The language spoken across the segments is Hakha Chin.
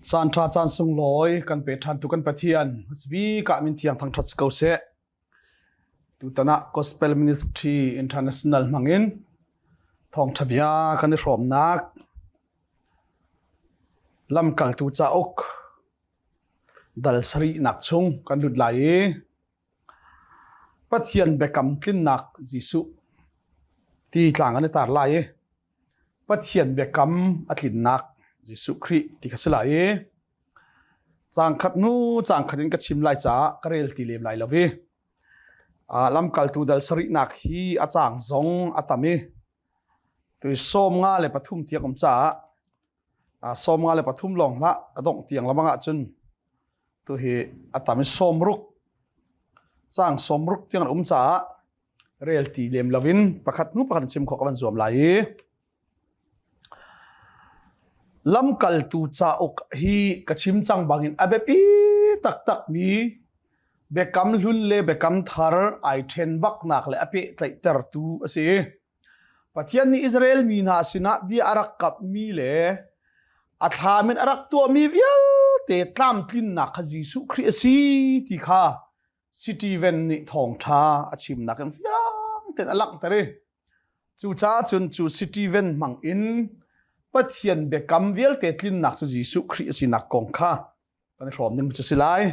Caan ṭha caan sunglawi kan pe ṭhan tu kan Pathian bik ah min thiang thangṭhat si ko seh. Tutan ah Gospel Ministry International hmangin thawngṭha bia kan i hrawmnak lamkaltu cauk dal sarihnak chung kan lut lai i Pathian biakam tlinnak Jesuh ti tlang an i tar lai i Pathian biakam a tlinnak Jesuh Khrih ti kha si lai i caang khat hnu caang khat in ka chim lai caah ka rel ti lem lai lo i lamkaltu dal sarihnak hi a caang zong a tam i tui 53 tiang um caah 53 lawng hlah a dongh tiang lamang ahcun tu hi a tam i 60 caang 60 tiang an um caah rel ti lem loin pakhat hnu pakhat chim khawh ka van zuam lai i lamkaltu cauk hi ka chim cang bangin a biapi taktak mi biakam hlun le biakam thar ai ṭhen baknak le a pehtlaihtertu a si. Pathian nih Israel mi hna sinah bia a rak kapmi le a thlam in a rak tuahmi vialte tlamtlinnak kha Jesuh Khrih a si ti kha Stephen nih thawngṭha a chimnak in fiang tein a langhter i cucaah cun cu Stephen hmang in Pathian biakam vialte tlinnak cu Jesuh Khrih a sinak kong kha kan i hrawm ding cu si lai.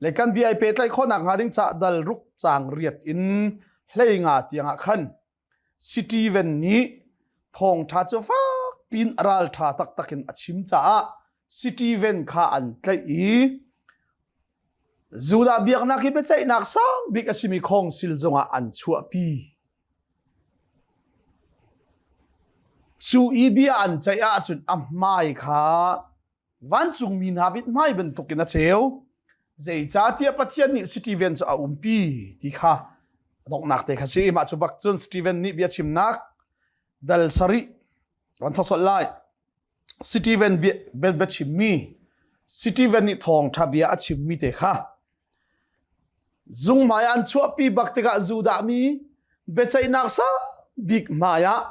Le kan bia i pehtlaih khawhnak hnga ding caah dal ruk caang riat in hlei nga tiangah khan Stephen nih thawngṭha cu fak piin ralṭha taktak in a chim caah Stephen kha an tlaih i Judah biaknak hi biaceihnak sang bik a simi khawngsil zungah an chuahpi. Cu i bia an ceih ahcun a hmai kha vancungmi hna mithmai bantukin a ceu. Zeicahtiah Pathian nih Stephen cu a umpi ti kha a donghnak te kha si. Mah cu bak cun Stephen nih biachimnak dal sarih kan thawk sawlh lai. Stephen bia, bia chimmi Stephen nih thawngṭha bia a chimmi te kha zungmai an chuahpi bak tikah Judah mi biaceihnak sang bik hmai ah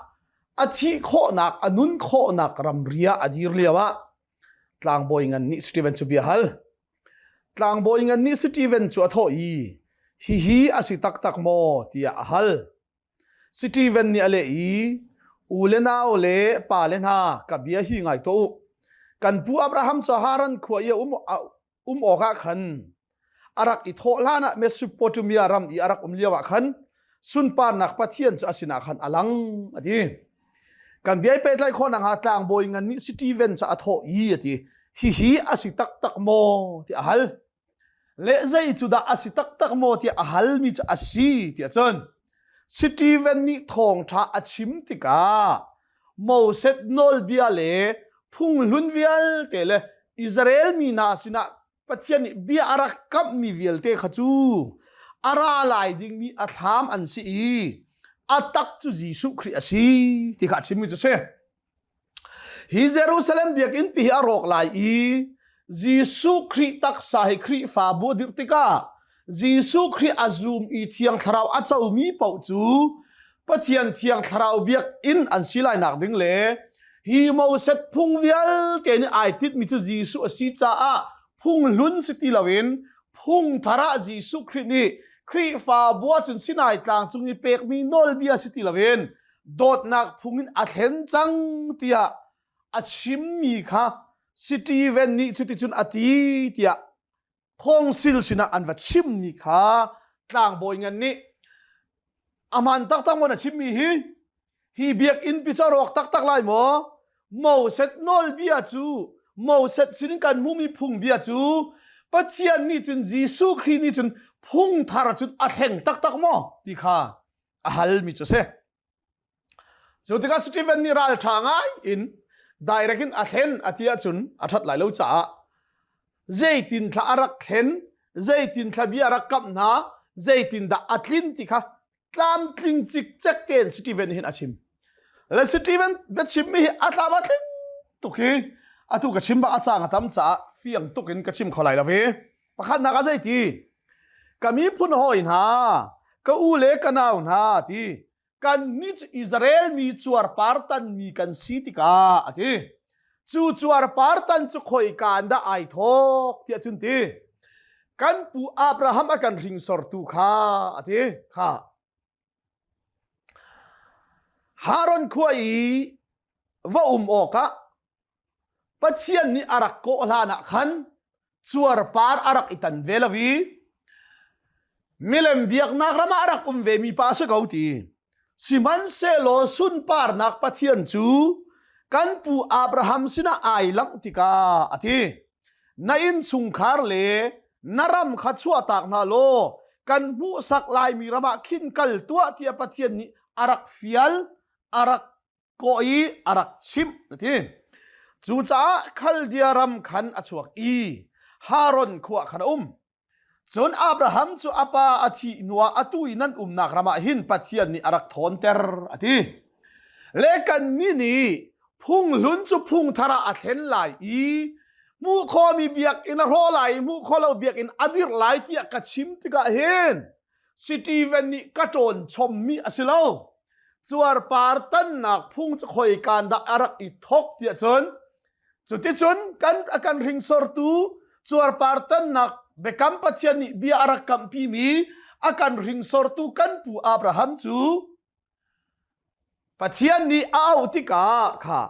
a thih khawhnak a nun khawhnak ramri ah a dir lio ah tlangbawi ngan nih Stephen cu bia hal tlangbawi ngan nih Stephen cu a thawh i hihi a si taktak maw tiah a hal Stephen nih a leh i u le nau le pa le hna ka bia hi ngai tuah u kan pu Abraham cu Haran khua i a um um awkah khan a rak i thawh hlan ah Mesopotamia ram i a rak um lio ah khan sunparnak Pathian cu a sinah khan a lang a ti. Kan bia i pehtlaih khawh nakhnga tlangbawi ngan nih Stephen cu a thawh i a ti. Hihi a si taktak maw tiah a hal. Le zei cu dah a si taktak maw tiah a halmi cu a si tiah cun Stephen nih thawngṭha a chim tikah Moses nawlbia le phunghlun vialte le Israel mi hna sinah Pathian nih bia a rak kamhmi vialte kha cu a ra lai dingmi a thlam an si i a tak cu Jesuh Khrih a si ti kha a chimmi cu a si. Hi Jerusalem biakinn pi hi a rawk lai i Jesuh Khrih taksa hi Khrihfabu a dirh tikah Jesuh Khrih a zum i Thiang Thlarau a comi paoh cu Pathian Thiang Thlarau biakinn an si lai nak ding le hi Moses phung vialte nih ai titmi cu Jesuh a si caah phung hlun si ti loin phung thar ah Jesuh Khrih nih Khrihfabu ahcun Sinai tlang cung i pekmi nawlbia si ti loin dawtnak phung in a thlen cang tiah a chimmi kha Stephen nih cuticun a ti tiah khawngsil sinah an va chimmi kha tlangbawi ngan nih a hmaan taktak maw na chimmi hi hi biakinn pi cu a rawk taktak lai maw Moses nawlbia cu Moses sinin kan hmuhmi phungbia cu Pathian nih cun Jesuh Khrih nih cun phung thar cun a thleng taktak maw ti kha a halmi cu a si. Cu tikah Stephen nih ralṭha ngai in direct in a thlen a ti ahcun a ṭhat lai lo caah zeitin thla a rak thlen, zeitin thla bia a rak kamh hna, zeitin dah a tlin ti kha tlamtling cikcek tein Stephen hin a chim. Le Stephen biachimmi hi a tlam a tling tuk hi atu ka chim bak a caang a tam caah fiang tuk in ka chim kho lai lo i pakhatnak ah zeiti ka miphun hawi hna ka u le ka nau hna ti kan nih cu Israel mi cuarpar tanmi kan si tikah a ti. Cu cuarpar tan cu khoika in dah ai thawk tiah cun ti. Kan pu Abraham a kan hringsortu kha a ti kha. Haron khua i va um awkah Pathian nih a rak kawh hlan ah khan cuarpar a rak i tan ve lo i milem biaknak ram ah a rak um ve mi pa a si ko ti. Sihmanhsehlaw sunparnak Pathian cu kan pu Abraham sinah ai langh tikah a ti. Na innchungkhar le na ram kha chuahtak hna law kan hmuhsak laimi ram ah khin kal tuah tiah Pathian nih a rak fial, a rak kawh i a rak chimh a ti. Cucaah Khaldia ram khan a chuak i Haron khua khan a um. Cun Abraham cu a pa a thih hnuah atu i nan umnak ram ah hin Pathian nih a rak thawnter a ti. Le kannih nih phunghlun cu phungthar ah a thlen lai i hmuh khawhmi biakinn a hrawh lai i hmuh khawh lo biakinn a dirh lai tiah ka chim tikah hin Stephen nih ka ṭawn chommi a si lo. Cuarpar tannak phung cu khoikaan dah a rak i thawk tiah cun cuticun kan a kan hringsortu cuarpar tannak biakam Pathian nih bia a rak kamhpimi a kan hringsortu kan pu Abraham cu Pathian nih a auh tikah kha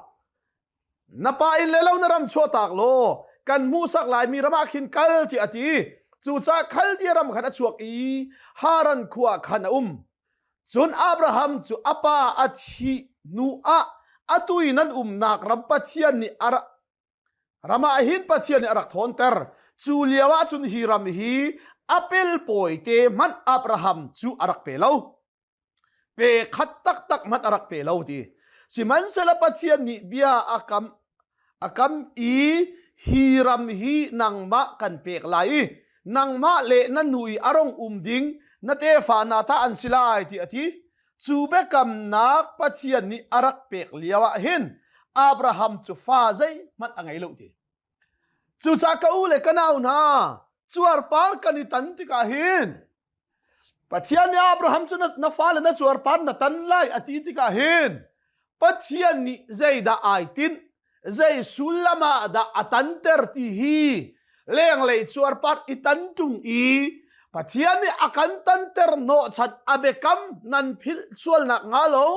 na pa inn le lo na ram chuahtak law kan hmuhsak laimi ram ah khin kal tiah a ti. Cucaah Khaldia ram khan a chuak i Haran khua khan a um. Cun Abraham cu a pa a thih hnu ah atu i nan umnak ram Pathian nih a ram ah hin Pathian nih a rak thawnter. Cu lio ah cun hi ram hi a pelpawi te hmanh Abraham cu a rak pe lo. Pe khat taktak hmanh a rak pe lo ti. Sihmanhsehlaw Pathian nih bia a kam a kam i hi ram hi nangmah kan pek lai i nangmah le na nu i a rong um ding na tefa hna ta an si lai ti a ti. Cu biakamnak Pathian nih a rak pek lio ah hin Abraham cu fa zeihmanh a ngei lo ti. Cucaah ka u le ka nau hna cuarpar kan i tan tikah hin Pathian nih Abraham cu na fale na cuarpar na tan lai a ti tikah hin Pathian nih zeidah ai tinh zei sullam ah dah a tanter ti hi lenglei cuarpar i tan ṭung i Pathian nih a kan tanter hnawhchan a biakam nan philh sualnak hnga lo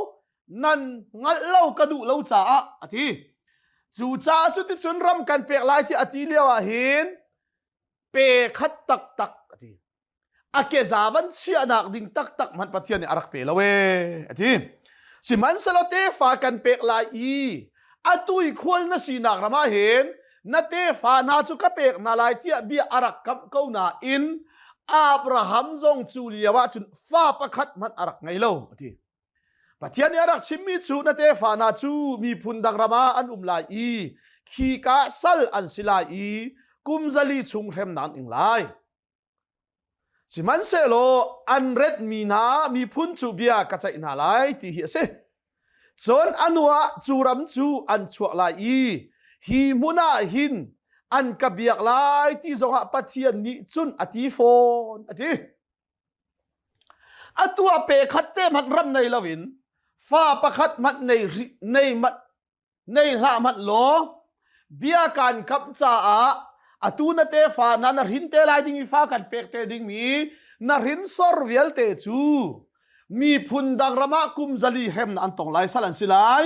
nan hngalh lo ka duh lo caah a ti. Cucaah cuticun ram kan pek lai ti a ti lio ah hin pe khat taktak a ti. A keza van chiahnak ding taktak hmanh Pathian nih a rak pe lo ee a ti. Sihmanhsehlaw tefa kan pek lai i atu i khual na sinak ram ah hin na tefa hna cu ka pek hna lai tiah bia a rak kamh ko nain Abraham zong cu lio ah cun fa pakhat hmanh a rak ngei lo a ti. Pathian nih a rak chimmi cu na tefa hna cu miphun dang ram ah an um lai i khika sal an si lai i kum zali chung hremnak an ing lai. Sihmanhsehlaw an retmi hna miphun cu bia ka ceih hna lai ti hi a si. Cun a hnu ah cu ram cu an chuak lai i hi hmun ah hin an ka biak lai ti zongah Pathian nih cun a ti fawn a ti. Atu ah pe khat te hmanh ram nei loin fa pakhat hmanh nei nei nei hlah hmanh law bia kan kamh caah atu na tefa na na hrin te lai ding i fa kan pek te dingmi na hrinsor vialte cu miphun dang ram ah kum zali hremnak an tong lai sal an si lai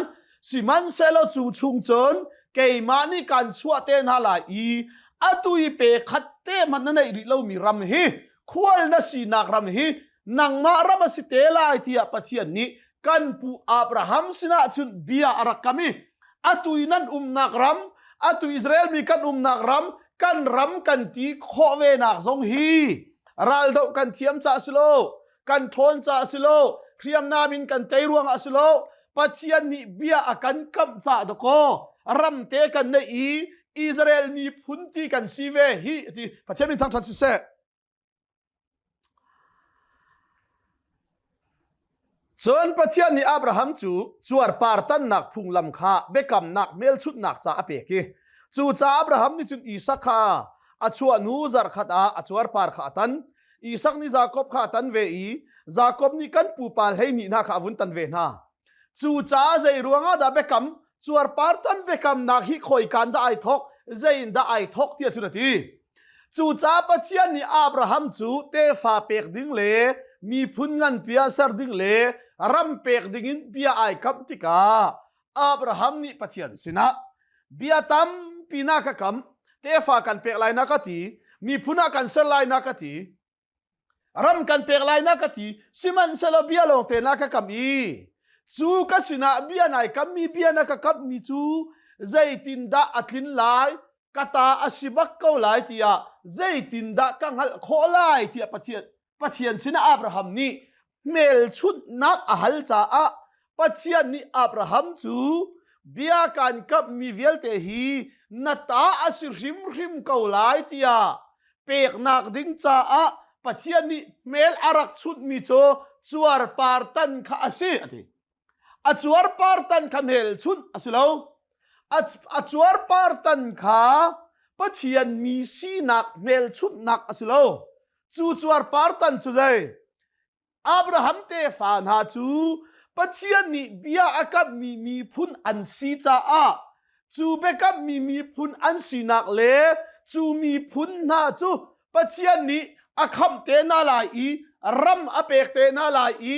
sihmanhsehlaw cu chung cun keimah nih kan chuah te hna lai i atu i pe khat te hmanh na neih rih lomi ram hi khual na sinak ram hi nangmah ram a si te lai tiah Pathian nih kan pu Abraham sinah cun bia a rak kam i atu i nan umnak ram atu Israel mi kan umnak ram kan ram kan ti khawh ve nak zong hi raldoh kan thiam ca si lo kan ṭhawn ca si lo hriamnam in kan tei ruangah si lo Pathian nih bia a kan kamh ca dakaw ram te kan neih i Israel miphun ti kan si ve hi ti Pathian min thangṭhat siseh. Cun Pathian nih Abraham cu cuarpar tannak phunglam kha biakamnak hmelchunhnak ca a pek i cucaah Abraham nih cun Isak kha a chuah hnu zarhkhat ah a cuarpar kha a tan. Isak nih Jakob kha a tan ve i Jakob nih kan pupa 12 hna kha a vun tan ve hna. Cucaah zei ruangah dah biakam? Cuarpartan biakamnak hi khoikan dah ai thawk, zei in dah ai thawk tiah cun a ti. Cucaah Pathian nih Abraham cu tefa pek ding le miphun nganpi ah ser ding le ram pek ding in bia ai kamh tikah Abraham nih Pathian sinah bia tampi na ka kam, tefa kan pek lai na ka ti, miphun ah kan ser lai na ka ti, ram kan pek lai na ka ti, sihmanhsehlaw bia lawng te na ka kam i cu ka sinah bia nai kammi bia na ka kammi cu zeitindah a tlin lai ka ta a si bak ko lai tiah zeitindah ka hngalh khawh lai tiah Pathian Pathian sinah Abraham nih hmelchunhnak a hal caah Pathian nih Abraham cu bia kan kamhmi vialte hi na ta a si hrimhrim ko lai tiah peknak ding caah Pathian nih hmel a rak chunhmi cu cuarpar tan kha a si a ti. A cuarpar tan kha hmelchunh a si lo. A cuarpar tan kha Pathian mi sinak hmelchunhnak a si lo. Cu cuarpar tan cu zei? Abraham tefa hna cu Pathian nih bia a kamhmi miphun an si caah cu biakammi miphun an sinak le cu miphun hna cu Pathian nih a khamh te hna lai i ram a pek te hna lai i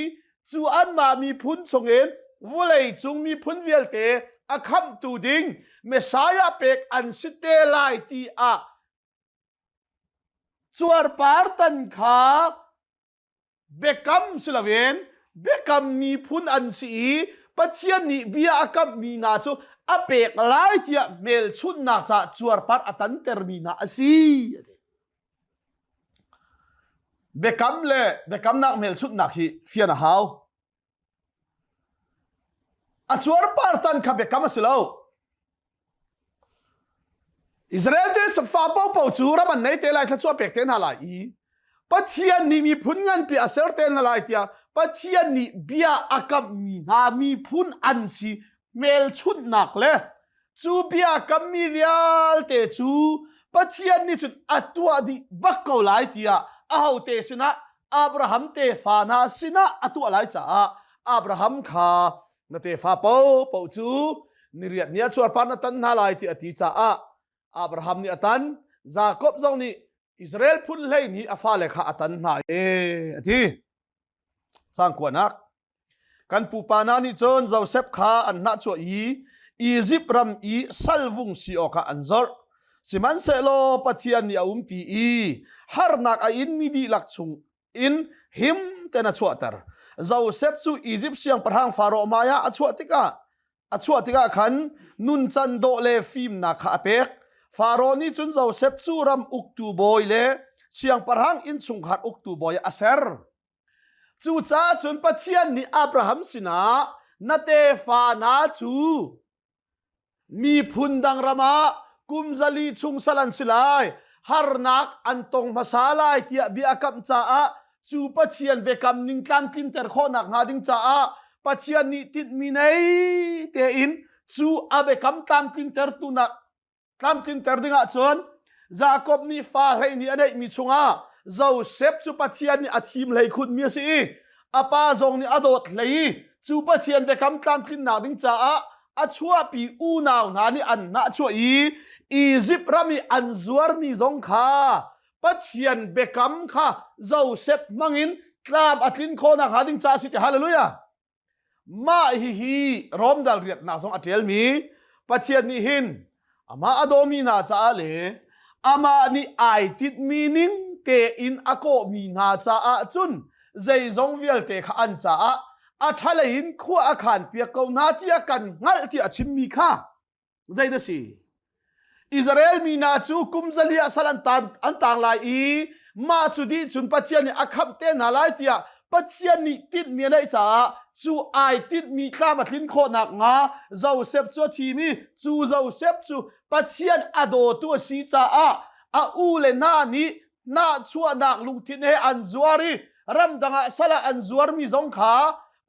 cu anmah miphun chungin vawlei cung miphun vialte a khamhtu ding Messiah pek an si te lai ti ah cuarpar tan kha biakam si loin biakam miphun an si i Pathian nih bia a kamhmi hna cu a pek lai tiah hmelchunhnak caah cuarpar a tantermi hna a si. Biakam le biakamnak hmelchunhnak hi fian a hau. A cuarpar tan kha biakam a si lo. Israel te fa paopaoh cu ram an nei te lai thluachuah pek te hna lai i Pathian nih miphun nganpi a ser te hna lai tiah Pathian nih bia a kamhmi hna miphun an si hmelchunhnak le Cu bia kammi vialte cu Pathian nih cun a tuah dih bak ko lai tiah ahote sinah Abraham tefa hna sinah a tuah lai caah Abraham kha na tefa paohpaoh cu niriat ni ah cuarpar na tan hna lai ti a ti caah Abraham nih a tan Jakob zong nih Israel phun hlei nih a fale kha a tan hna e a ti. Cang kuanak Kan pupa hna nih cun Josef kha an hnahchuah i Izipt ram i salvung si awkah an zorh. Sihmanhsehlaw Pathian nih a umpi i harnak a inmi dihlak chung in him ten a chuahter. Josef cu Izipt siangpahrang Faraoh hmaiah a chuah tikah a chuah tikah khan nuncan dawh le fimnak kha a pek. Faraoh nih cun Josef cu ram uktu bawi le siangpahrang innchungkhar uktu bawi ah a ser. Cucaah cun Pathian nih Abraham sinah na tefa hna cu miphun dang ram ah kum 400 chung sal an si lai, harnak an tong hmasa lai tiah bia a kamh caah cu Pathian biakam ning tlamtlinter khawhnak hnga ding caah Pathian nih tinhmi nei tein cu a biakam tlamtlintertu nak Tlamtlinter ding ahcun Jakob nih fa 12 a neihmi chungah Josef cu Pathian nih a thim hlei khunmi a si i a pa zong nih a dawt hlei i cu Pathian biakam tlamtlinnak ding caah a chuahpi unau hna nih an hnahchuah i Izipt ram i an zuarmi zong kha Pathian biakam kha Josef hmangin tlam a tlin khawhnak hnga ding caah a si ti hallelujah Mah hihi Rom dal riatnak zong a ṭialmi Pathian nih hin amah a dawmi hna caah le amah nih ai tinhmi ning tein a kawhmi hna caah cun zeizong vialte kha an caah a ṭhalei in khua a khanpiak ko hna tiah kan hngalh tiah a chimmi kha Zei dah si? Israel mi hna cu kum 400 ah sal an tan an tang lai i mah cu dih cun Pathian nih a khamh te hna lai tiah Pathian nih tinhmi a neih caah cu ai tinhmi tlam a tlin khawh nakhnga Josef cu a thim i cu Josef cu Pathian a dawtu a si caah a u le hna nih nahchuahnak lungthin he an zuar i ramdang ah sal ah an zuarmi zong kha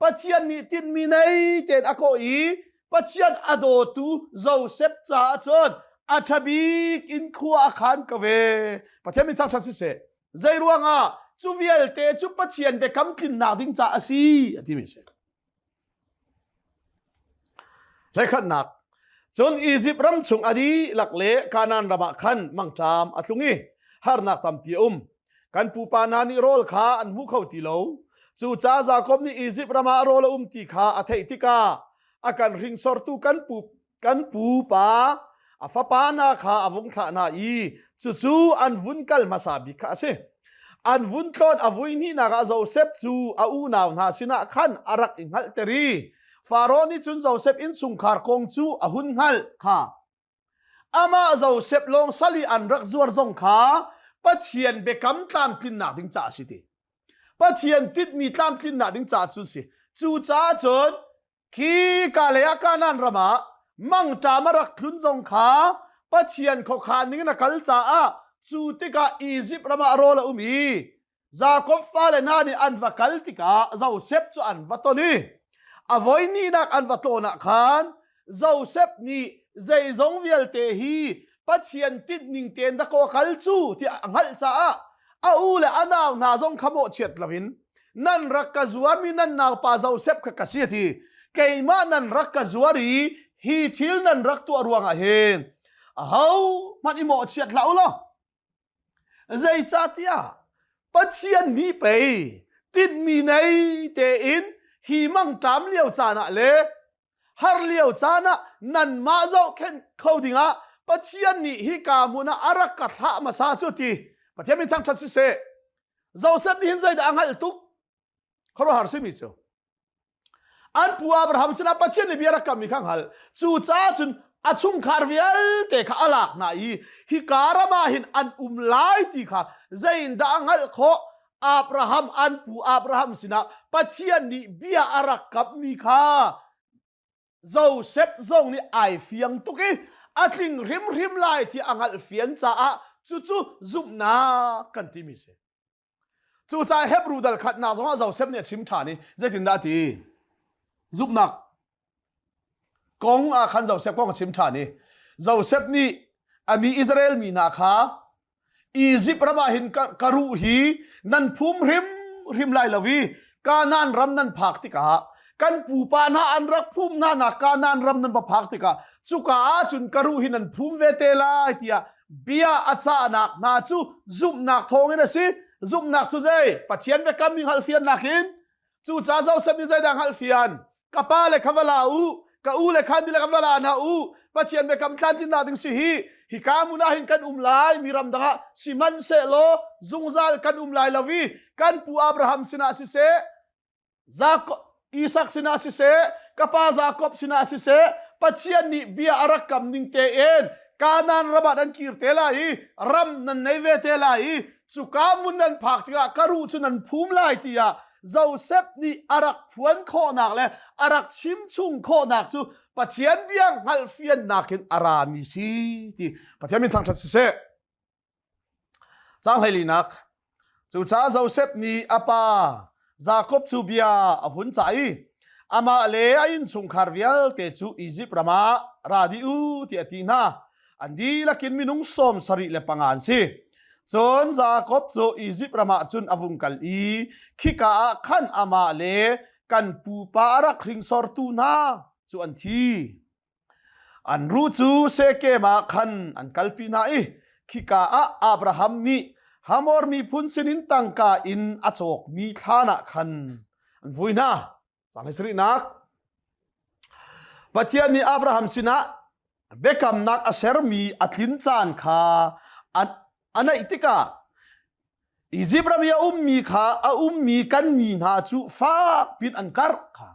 Pathian nih tinhmi nei tein a kawh i Pathian a dawtu Joseph caah cun a ṭha bik in khua a khan ko ve. Pathian min thangṭhat siseh. Zei ruangah cu vialte cu Pathian biakam tlinnak ding caah a si a timi si. Hlekhatnak. Cun Izipt ram chung a dihlak le Kanaan ram ah khan mangṭam a tlung i harnak tampi a um. Kan pupa hna nih rawl kha an hmu kho ti lo. Cucaah Jakob nih Izipt ram ah rawl a um ti kha a theih tikah a kan hringsortu kan pu kan pupa a fapa hna kha a vung thlah hna i cucu an vun kal hmasa bik kha a si. An vun tlawn a vui hnihnak ah Josef cu a unau hna sinah khan a rak i hngalhter i Faraoh nih cun Josef innchungkhar kong cu a hun hngalh kha. Amah Josef lawng sal i an rak zuar zong kha Pathian biakam tlamtlinnak ding caah a si ti. Pathian titmi tlamtlinnak ding caah cun si. Cucaah cun khi ka lei ah Kanaan ram ah mangṭam a rak tlun zong kha Pathian khuakhan ning in a kal caah cu tikah Izipt ram ah rawl a um i Jakob fale hna nih an va kal tikah Josef cu an va ton i a voi hnihnak an va tlawn ah khan Josef nih zeizong vialte hi Pathian tinhning tein dakaw kal cu tiah a hngalh caah a u le a nau hna zong kha mawhchiat loin nan rak ka zuarmi nan naupa Josef kha ka si a ti. Keimah nan rak ka zuar i hi thil nan rak tuah ruangah hin aho hmanh i mawhchiat hlah u law Zeicahtiah Pathian nih pei tinhmi nei tein hi mangṭam lio caan ah le har lio caan ah nanmah zohkhenh kho dingah Pathian nih hika hmun ah a rak ka thlah hmasa cu ti Pathian min thangṭhat siseh. Joseph nih hin zeidah a hngalh tuk? Khuaruahhar simi cu. An pu Abraham sinah Pathian nih bia rak kammi kha hngal. Cucaah cun a chungkhar vialte kha a lak hna i hika ram ah hin an um lai ti kha zeiindah a hngalh khawh? Abraham an pu Abraham sinah Pathian nih bia a rak kammi kha Joseph zong nih ai fiang tuk i a tling hrimhrim lai ti a hngalh fian caah cucu zumhnak kan timi si. Cucaah Hebrew dal khatnak zongah Joseph nih a chim ṭhan i zeitindah a ti? Zumhnak kong ah khan Joseph kong a chim ṭhan i Joseph nih a mi Israel mi hna kha Izipt ram ah hin ka ruh hi nan phum hrimhrim lai lo i Kanaan ram nan phak tikah kan pupa hna an rak phum hna nak Kanaan ram nan va phak tikah cuka ah cun ka ruh hi nan phum ve te lai tiah bia a cahnak hna cu zumhnak thawngin a si. Zumhnak cu zei? Pathian biakam mi hngalhfiannak in. Cucaah Joseph nih zeidah hngalhfian? Ka pa le kha va la u, ka u le kha le ka va la hna u. Pathian biakam tlamtlinnak ding si hi. Hika hmun ah hin kan um lai, mi ram dang ah sihmanhsehlaw zungzal kan um lai lo i kan pu Abraham sinah siseh, Jakob, Isak sinah siseh, ka pa Jakob sinah siseh, Pathian nih bia a rak kam ning tein Kanaan ram ah nan kir te lai i ram nan nei ve te lai i cuka hmun nan phak tikah ka ruh cu nan phum lai tiah Joseph nih a rak phuan khawhnak le a rak chim chung khawhnak cu Pathian bia hngalhfiannak in a rami si ti Pathian min thangṭhat siseh. Caang hleilinak Cucaah Josef nih a pa Jakob cu bia a hun cah i amah le a innchungkhar vialte cu Izipt ram ah ra dih u tiah a ti hna. An dihlak in minung 75 an si. Cun Jakob cu Izipt ram ah cun a vung kal i khika ah khan amah le kan pupa a rak hringsortu hna cu an thi. An ruh cu Shekem ah khan an kalpi hna i khika ah Abraham nih Hamor miphun sinin tangka in a cawkmi thlan ah khan an vui hna. Caang sarihnak Pathian nih Abraham sinah biakamnak a sermi a tlin caan kha a naih tikah Izipt ram i a ummi kha a ummi kan mi hna cu fak pin an karh kha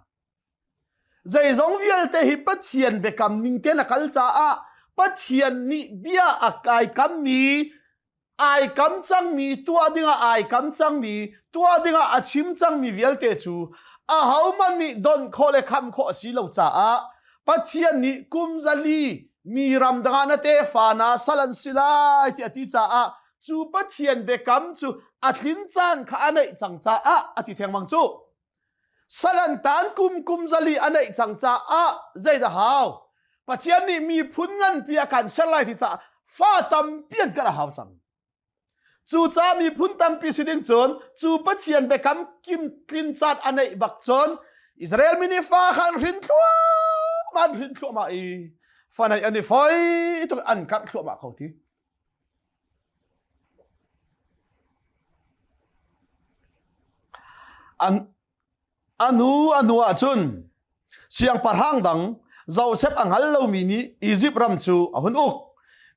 Zeizong vialte hi Pathian biakam ning tein a kal caah Pathian nih bia a kai kammi ai kam cangmi tuah dingah ai kam cangmi tuah dingah a chim cangmi vialte cu ahohmanh nih donh khawh le kham khawh a si lo caah Pathian nih kum 400 mi ram dangah na tefa na sal an si lai ti a ti caah cu Pathian biakam cu a tlin caan kha a neih cang caah a ti thengmang cu. Salan tan kum kum 400 a neih cang caah zeidah hau? Pathian nih miphun nganpi a kan ser lai ti caah fa tampi an kan a hau cang. Cucaah miphun tampi si ding cun cu Pathian biakam kim tlin caan a neih bak cun Israel mi nih fa kha an hrin thluahmah an hrin thluahmah i. Fanai an i foi tuk an karh thluahmah ko ti. An anu anu ah cun siangpahrang dang Joseph a hngal lomi nih Izipt ram cu a hun uk.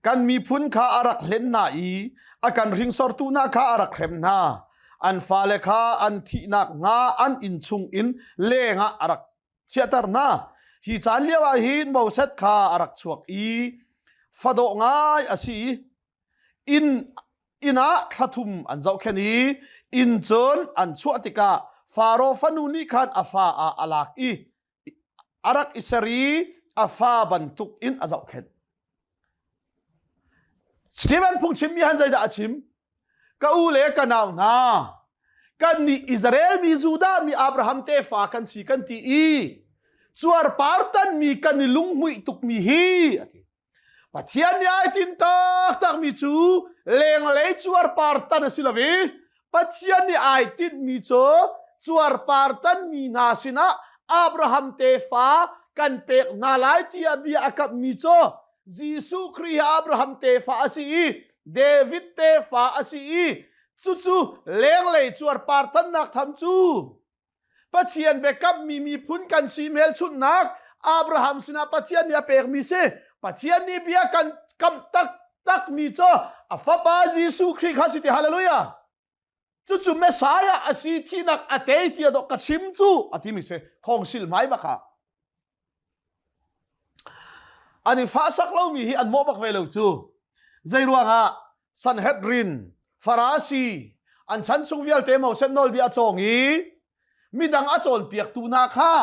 Kan miphun kha a rak hlen hna i a kan hringsortu hna kha a rak hrem hna. An fale kha an thihnak hnga an inn chung in lengah a rak chiahter hna. Hi caan lio ah hin Moses kha a rak chuak i fadawh ngai a si i inn inn ah thlathum an zohkhenh i inn cun an chuah tikah Faro fanu nih khan a fa ah a lak i a rak i ser i a fa bantuk in a zohkhenh. Stephen phungchimmi han zeidah a chim? Ka u le ka nau hna, kan nih Israel mi Judah mi Abraham tefa kan si kan ti i cuarpar tanmi kan i lunghmuih tukmi hi a ti. Pathian nih ai tin taktakmi cu lenglei cuarpar tan a si lo i Pathian nih ai tinhmi cu cuarpar tanmi hna sinah Abraham tefa kan pek hna lai tiah bia a kamhmi cu Jesuh Khrih hi Abraham tefa a si i David tefa a si i cucu lenglei cuarpar tannak tham cu Pathian biakammi miphun kan si hmelchunhnak Abraham sinah Pathian nih a pekmi si. Pathian nih bia kan kamh taktakmi cu a fapa Jesuh Khrih kha si ti hallelujah. Cucu Messiah a si thinak a tei tiah dawh ka chim cu a timi si khongsil hmai bak ah. An i fahsak lomi hi an mawh bak ve lo cu. Zei ruangah Sanhedrin, Farasi, an chan chung vialte Moses nawlbia a cawng i midang a cawnpiaktu hna kha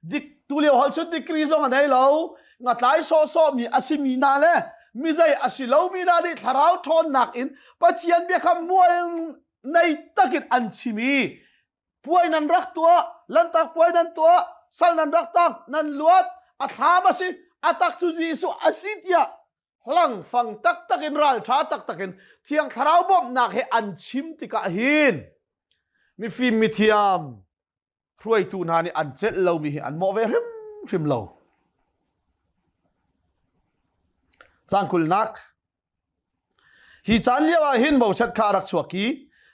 dik tu lio hol cun degree zong a nei lo ngatlai sawhsawh mi a simi hna le mizei a si lomi hna nih thlarau ṭhawnnak in Pathian bia kha mual nei takin an chim i puai nan rak tuah lantak puai nan tuah sal nan rak tang nan luat a thlam a si a tak cu Jesuh a si tiah hlangfang taktak in ralṭha taktak in thiang thlarau bawmhnak he an chim tikah hin mifim mithiam hruaitu hna nih an celh lomi hi an mawh ve hrimhrim lo. Cang kulnak Hi caan lio ah hin Moses kha a rak chuak i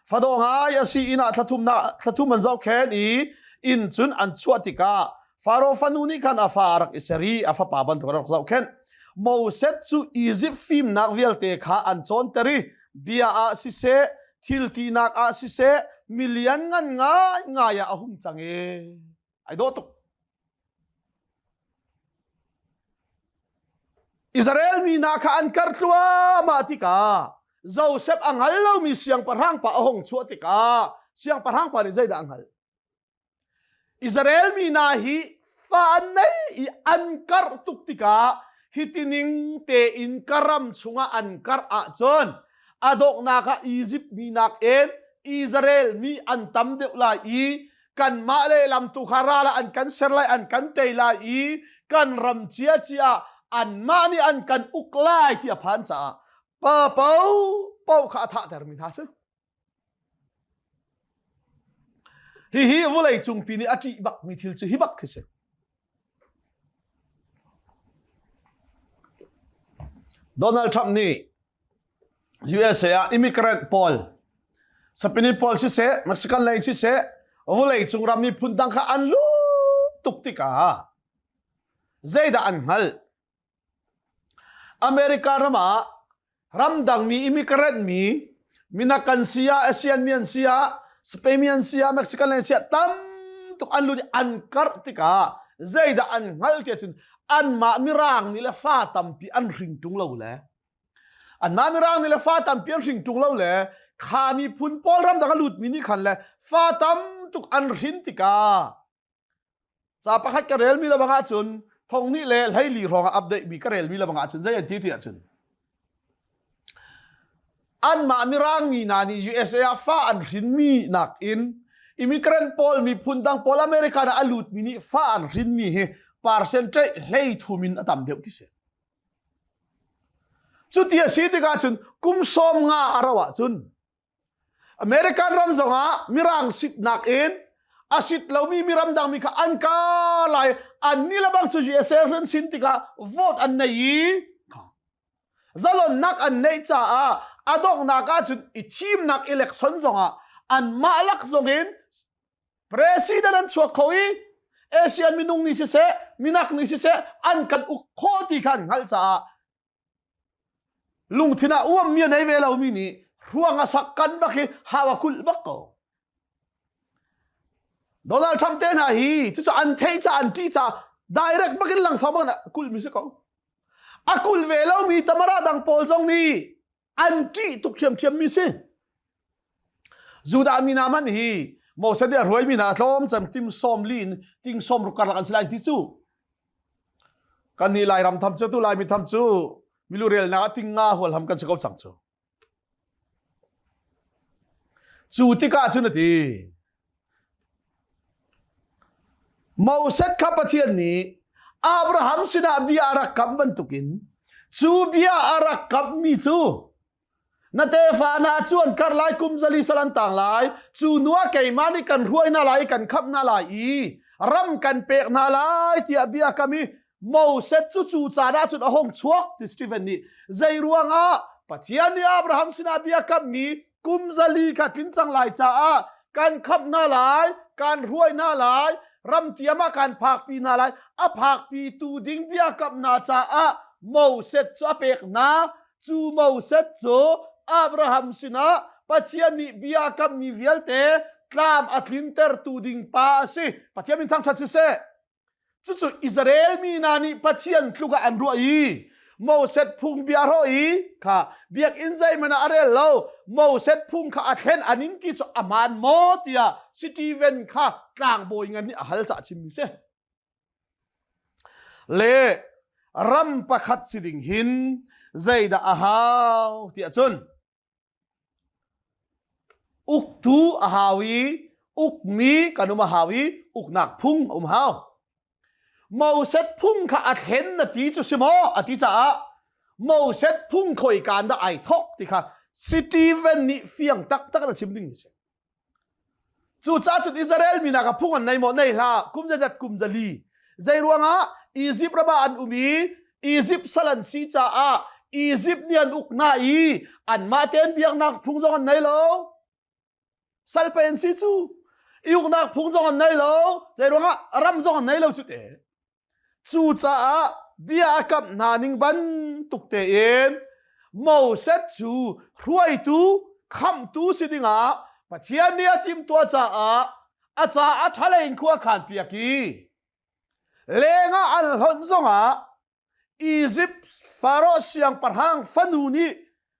fadaw ngai a si inn ah thlathum an zohkhenh i inn cun an chuah tikah Faro fanu nih khan a fa a rak i ser i a fapa bantuk a rak zohkhenh. Moses cu Izipt fimnak vialte kha an cawnter i bia ah siseh, thil tinak ah siseh, mi lianngan ngaingai ah a hung cang i ai dawh tuk. Israel mi hna kha an kar thluahmah tikah Joseph a hngal lomi siangpahrang pa a hung chuah tikah siangpahrang pa nih zeidah a hngalh? Israel mi hna hi fa an nei i an karh tuk tikah hitining tein ka ram chungah an karh ahcun a donghnak ah Izipt mi nakin Israel mi an tam deuh lai i kanmah lehlam tu kha ral ah an kan ser lai an kan tei lai i kan ram ciacia anmah nih an kan uk lai ti a phan caah pa po po kha a thahtermi hna si hihi vulei cungpi nih a ṭih bakmi thil cu hi bak khi si Donald Trump nih USA ah immigrant pawl Spanish pawl siseh Mexican lei siseh vawlei cung ram miphun dang kha an lu tuk tikah zeidah an hngalh America ram ah ramdang mi immigrant mi minak kan si ah Asian mi an si ah Spain mi an si ah Mexican lei an si ah tam tuk an lut i an karh tikah zeidah an hngalh tiah cun anmah mirang nih le fa tampi an hring ṭung lo le Anmah Mirang nih le fa tampi an hring ṭung lo le kha miphun pawl ramdang a lutmi nih khan le fa tam tuk an hrin tikah ca pakhat ka relmi le bang ahcun thong hnih le hleili hrawng ah update mi ka relmi le bang ahcun zei an ti ti ahcun anmah Mirang mi hna nih USA ah fa an hrinmi nakin immigrant pawl miphun dang pawl America ah a lutmi nih fa an hrinmi hi percentage hlei thum in a tam deuh ti si. Cuti a si tikah cun kum 50 a rauh ahcun American ram zongah mirang sitnak in a sit lomi miram dangmi kha an ka lai. An ni lebang cu USA hren sin tikah vote an nei i zalonnak an neih caah a donghnak ahcun i thimnak election zongah anmah lak zongin president an chuak kho i ASEAN minung nih siseh minak nih siseh an kan uk khawh ti kha an hngalh caah lungthin ah uammi a nei ve lomi nih ruang a sak kan bak hi hau a kulh bak ko. Donald Trump te hna hi cucu an theih ca an ṭih ca direct bakin langfang bak in kulhmi si ko. A kulh ve lomi tamara dang pawl zong nih an ṭih tuk ṭhiamṭhiam mi si. Judah mi hna hmanh hi Moses nih a hruaimi hna tlawm cem tim sawm li in ting sawm ruk karlak an si lai ti cu. Kan nih Lairam tham cu tu Laimi tham cu milu relnak ah ting nga hual ham kan si ko cang cu. Cu tikah cun a ti. Moses kha Pathian nih Abraham sinah bia a rak kamh bantukin cu bia a rak kamhmi cu na tefa hna cu an kar lai kum zali sal an tang lai cu hnu ah keimah nih kan hruai hna lai i kan khamh hna lai i ram kan pek hna lai tiah bia kam i Moses cu cu caan ah cun a hung chuak ti Stephen nih zei ruangah Pathian nih Abraham sinah bia kammi kum zali kha tlin cang lai caah kan khamh hna lai kan hruai hna lai ram tiam ah kan phakpi hna lai a phakpi tu ding bia kamh hna caah Moses cu a pek hna cu Moses cu Abraham sinah Pathian nih bia kammi vialte tlam a tlintertu ding pa a si Pathian min thangṭhat siseh Cucu Israel mi hna nih Pathian tluk ah an ruah i Moses phung bia hrawh i kha biakinn zeihmanh ah a rel lo Moses phung kha a thlen an in ti cu a hmaan maw tiah Stephen kha tlangbawi ngan nih a hal cah chimmi si. Le ram pakhat si ding hin zeidah a hau tiah cun Uktu a hau i ukmi kan um a hau i uknak phung a um hau. Moses phung kha a thlen na ti cu si maw a ti caah Moses phung khoi kaan dah ai thok ti kha Stephen nih fiang taktak in a chim ding mi si. Cucaah cun Israel mi hna kha phung an nei maw? Nei hlah. Kum zazat kum zali. Zei ruangah Izipt ram ah an um i Izipt sal an si caah Izipt nih an uk hna i anmah tein biaknak phung zong an nei lo. Sal pe an si cu. I uknak phung zong an nei lo. Zei ruangah ram zong an nei lo cu te. Cucaah bia a kamh hna ning bantuk tein Moses cu hruaitu khamhtu si dingah Pathian nih a timhtuah caah a caah ṭhalei in khua khan piak i lengah an hlonh zongah Izipt Faraoh siangpahrang fanu nih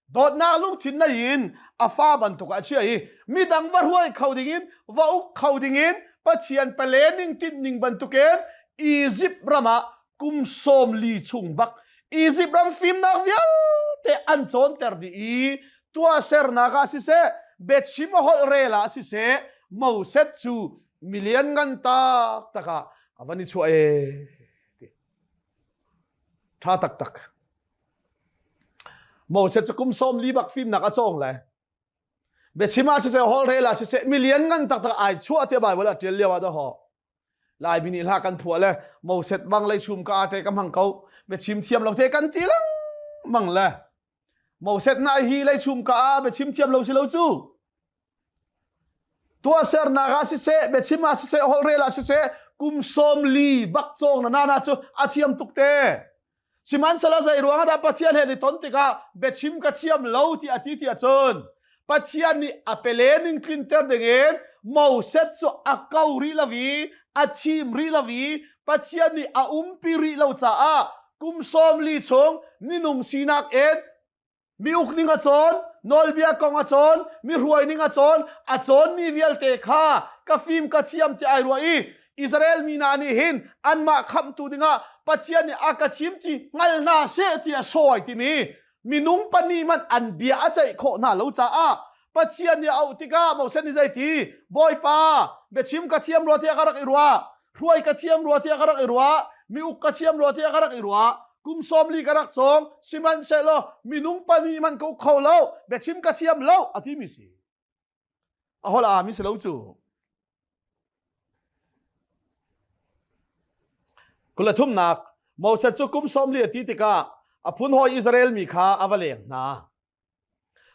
dawtnak lungthin nei in a fa bantuk ah a chiah i midang va hruai kho dingin va uk kho dingin Pathian pale ning tinhning bantukin Izipt ram ah kum 40 chung bak Izipt ram fimnak vialte an cawnter dih i tuahsernak ah siseh biachim holh rel ah siseh Moses cu milian ngan taktak ah a van i chuah ee Ṭha taktak. Moses cu kum 40 bak fimnak a cawng lai. Biachim ah siseh, holhrel ah siseh, milian ngan taktak ai chuah tiah Bible ah ṭial lio ah dah Laimi nih hla kan phuah le Moses bang lei chum ka te ka hmang ko. Biachim thiam lo te kan ti lengmang le Moses na hi lei chum ka a biachim thiam lo si lo cu. Tuahsernak ah siseh, biachim ah siseh, holhrel ah siseh, kum 40 bak cawng na nana cu a thiam tuk te. Sihmanhsehlaw zei ruangah dah Pathian he ni ton tikah biachim ka thiam lo ti a ti ti ahcun Pathian nih a pele ning tlinter dingin Moses cu a ko rih lo i a thim rih lo i Pathian nih a umpi rih lo caah kum 40 chung minung sinak in Mi uk ning a cawn, nawlbia kong a cawn, mi hruai ning a cawn, a cawnmi vialte kha ka fim ka thiam ti ai ruah i Israel mi hna nih hin anmah khamhtu dingah Pathian nih a ka thim ti hngal hna seh ti a sawi timi minung pahnih hmanh an bia a ceih khawh hna lo caah Pathian nih a auh tikah Moses nih zeiti Bawipa biachim ka thiam rua tiah ka rak i ruah hruai ka thiam rua tiah ka rak i ruah mi uk ka thiam rua tiah ka rak i ruah kum 40 ka rak cawng sihmanhsehlaw minung pahnih hmanh ka uk kho lo biachim ka thiam lo a timi si a hol a mi si lo cu. 23nak Moses cu kum 40 a ti tikah a phunhawi Israel mi kha a va leng hna.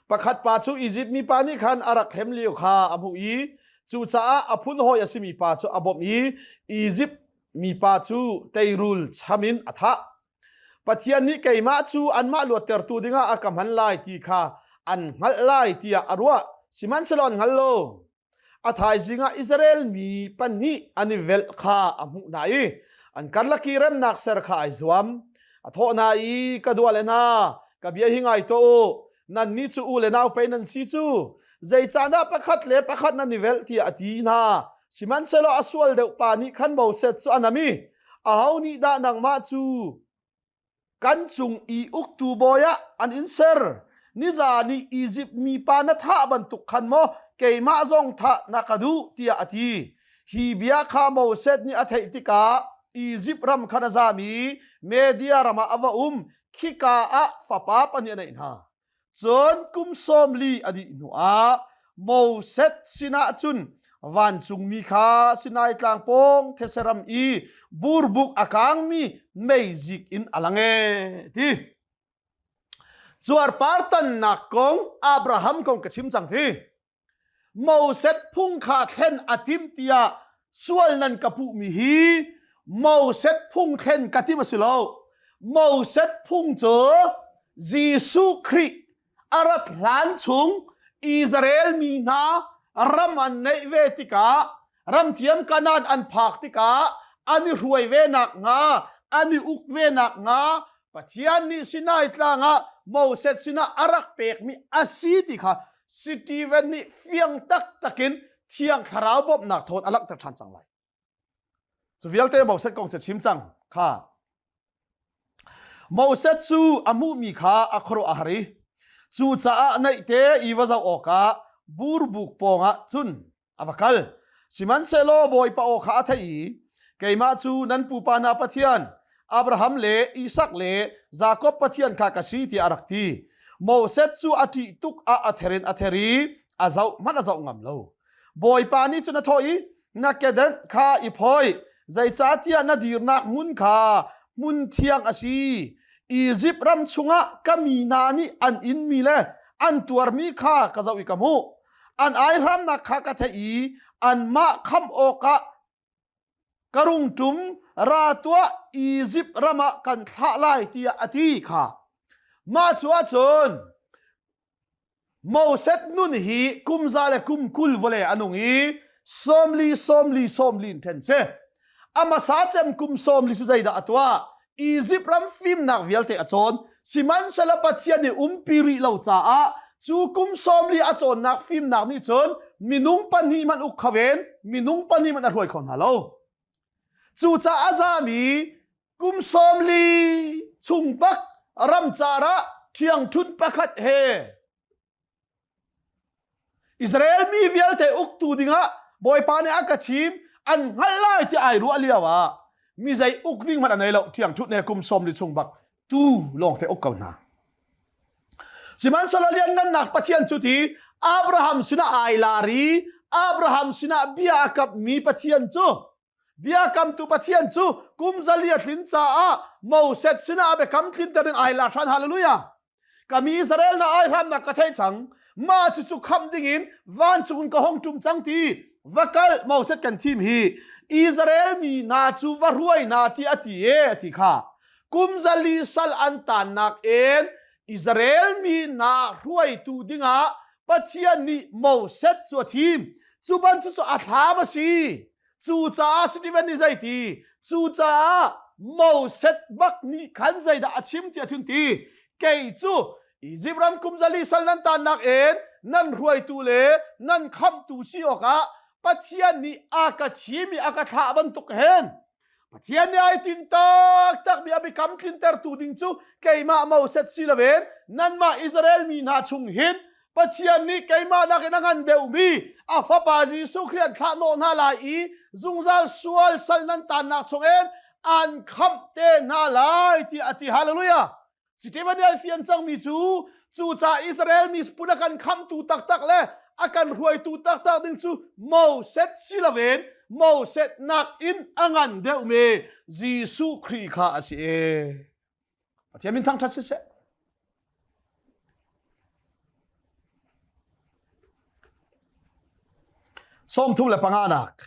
Pakhat pa cu Izipt mipa nih khan a rak hrem lio kha a hmuh i cucaah a phunhawi a simi pa cu a bawmh i Izipt mipa cu teirul cham in a thah. Pathian nih keimah cu anmah luattertu dingah a ka hman lai ti kha an hngalh lai tiah a ruah. Sihmanhsehlaw an hngal lo. A thaizing ah Israel mi pahnih an i velh kha a hmuh hna i an karlak i remnak ser kha ai zuam. A thawh hna i, Ka dua le hna, ka bia hi ngai tuah u. Nannih cu u le nau pei nan si cu. Zeicahdah pakhat le pakhat nan i velh tiah a ti hna. Sihmanhsehlaw a sual deuh pa nih khan Moses cu a nam i, Aho nih dah nangmah cu kan cung i uktu bawi ah an in ser nizan i Izipt mipa na thah bantuk khan maw keimah zong thah na ka duh tiah a ti hi bia kha Moses nih a theih tikah Izipt ram khan a zam i Media ram ah a va um khika ah fapa pahnih a neih hna Cun kum 40 a dih hnuah Moses sinah cun vancungmi kha Sinai tlang pawng these ram i burbuk a kangmi meizik in a lang e ti. Cuarpar tannak kong Abraham kong ka chim cang thi. Moses phung kha thlen a tim tiah sual nan ka puhmi hi Moses phung thlen ka tim a si lo. Moses phung cu Jesuh Khrih a rat hlan chung Israel mi hna ram an neih ve tikah ramthiam Kanaan an phak tikah an i hruai ve nak hnga an i uk ve nak hnga Pathian nih Sinai tlang ah Moses sinah a rak pekmi a si ti kha Stephen nih fiang taktak in Thiang Thlarau bawmhnak thawn a langhter ṭhan cang lai. Cu vialte Moses kong cu chim cang kha. Moses cu a hmuhmi kha a khuaruah a har i cucaah naihte i va zoh awkah burbuk pawngah cun a va kal. Sihmanhsehlaw Bawipa aw kha a theih i keimah cu nan pupa hna Pathian Abraham le Isak le Jakob Pathian kha ka si tiah a rak ti. Moses cu a ṭih tuk ah a ther in a ther i a zoh hmanh a zoh ngam lo. Bawipa nih cun a thawh i na kedenh kha i phawi zeicahtiah na dirnak hmun kha hmun thiang a si. Izipt ram chungah ka mi hna nih an inmi le an tuarmi kha ka zoh i ka hmuh. An aihramnak kha ka theih i anmah khamh awkah ka rung ṭum ra tuah Izipt ram ah kan thlah lai tiah a ti kha. Mah cu ahcun Moses nun hi kum za le kum 20 vawlei a nung i 40 40 40 in ṭhen si. A hmasa cem kum 40 cu zeidah a tuah? Izipt ram fimnak vialte a cawn. Sihmanhsehlaw Pathian nih umpi rih lo caah cu kum 40 a cawnnak fimnak nih cun minung pahnih hmanh uk kho ven, minung pahnih hmanh a hruai kho hna lo. Cucaah a zami kum 40 chung bak ramcar ah ṭhiangṭhunh pakhat he Israel mi vialte uktu dingah Bawipa nih a ka thim an hngalh lai ti ai ruah lio ah mi zei uk ding hmanh a nei lo ṭhiangṭhunh he kum 40 chung bak tu lawng te uk ko hna. Sihmanhsehlaw lianngannak Pathian cu ti Abraham sinah ai lar i Abraham sinah bia a kammi Pathian cu biakamtu Pathian cu kum 400 a tlin caah Moses sinah a biakam tlinter ding ai lar ṭhan hallelujah ka mi Israel na ai hramnak ka theih cang mah cu cu khamh dingin vancung in ka hong ṭum cang ti va kal Moses kan thim hi Israel mi hna cu va hruai hna ti a ti e a ti kha kum 400 sal an tannak in Israel mi hna hruaitu dingah Pathian nih Moses cu a thim cu bantuk cu a thlam a si Cucaah Stephen nih zeiti? Cucaah Moses bak nih khan zeidah a chim tiah cun ti kei cu Izipt ram kum 400 sal nan tannak in nan hruaitu le nan khamhtu si awkah Pathian nih a ka thim i a ka thlah bantuk hin Pathian nih ai tin taktakmi a biakam tlintertu ding cu keimah Moses si loin nanmah Israel mi hna chung hin Pathian nih keimah nakin a ngan deuhmi a fapa Jesuh Khrih an thlah hnawh hna lai i zungzal sual sal nan tannak chungin an khamh te hna lai tiah a ti. Hallelujah! Stephen nih ai fian cangmi cu cucaah Israel mi pun a kan khamhtu taktak le a kan hruaitu taktak ding cu Moses si loin. Moses nakin a ngan deuhmi Jesuh Khrih kha a si e. Pathian min thangṭhat siseh. 35 nak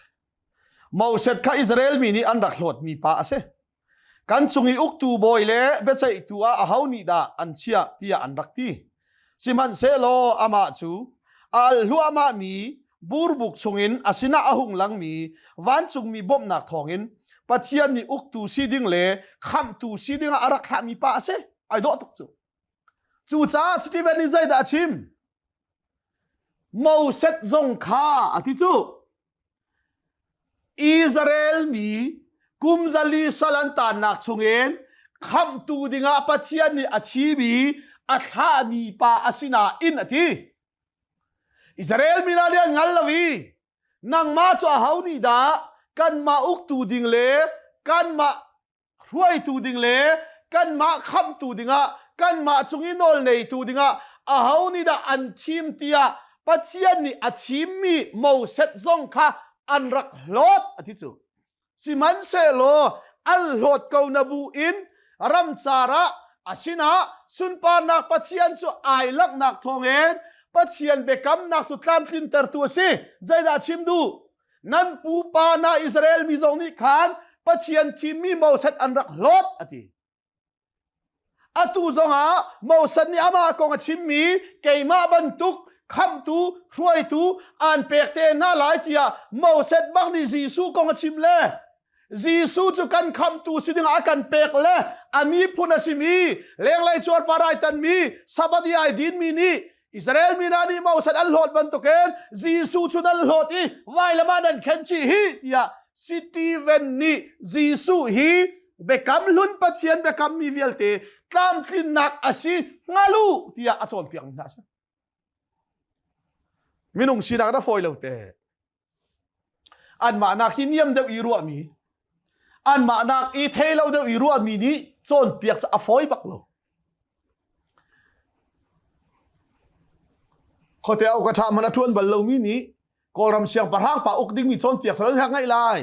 Moses kha Israel mi nih an rak hlawtmi pa a si. Kan cung i uktu bawi le biaceihtu ah aho nih dah an chiah tiah an rak ti. Sihmanhsehlaw amah cu a al hluahmahmi burbuk chungin a sinah a hung langmi vancungmi bawmhnak thawngin Pathian nih uktu si ding le khamhtu si dingah a rak thlahmi pa a si. Ai dawh tuk cu. Cucaah Stephen nih zeidah a chim? Moses zong kha a ti cu. Israel mi kum zali sal an tannak chungin khamhtu dingah Pathian nih a thimi a thlahmi pa a si nain a ti. Israel mi hna nih an hngal lo i nangmah cu aho nih dah kanmah uktu ding le kanmah hruaitu ding le kanmah khamhtu dingah kanmah cung i nawl neitu dingah aho nih dah an thim tiah Pathian nih a thimmi Moses zong kha an rak hlawt a ti cu. Sihmanhsehlaw an hlawt ko na bu in ramcar ah a sinah sunparnak Pathian cu ai langhnak thawngin Pathian biakamnak cu tlamtlintertu a si. Zeidah chim duh? Nan pupa na Israel mi zong nih khan Pathian thimmi Moses an rak hlawt a ti. Atu zongah Moses nih amah kong a chimmi keimah bantuk khamhtu hruaitu aan pek te hna lai tiah Moses bak nih Jesuh kong a chim le Jesuh cu kan khamhtu si dingah a kan pek le a miphun a simi lenglei cuarpar ai tanmi Sabbath i ai dinmi nih Israel mi hna nih Moses an hlawt bantukin Jesuh cu nan hlawt i vailam ah nan khen chih hi tiah Stephen nih Jesuh hi biakam hlun Pathian biakam mi vialte tlamtlinnak a si hngal u tiah a cawnpiak mi hna a si. Minung sinak na fawi lo te. Anmah nak hi niam deuh i ruahmi, anmah nak i thei lo deuh i ruahmi nih cawnpiak cu a fawi bak lo. Khuate au ka ṭha man a ṭuan bal lomi nih Kawlram siangpahrang pa uk dingmi cawnpiak sal an ngaih lai.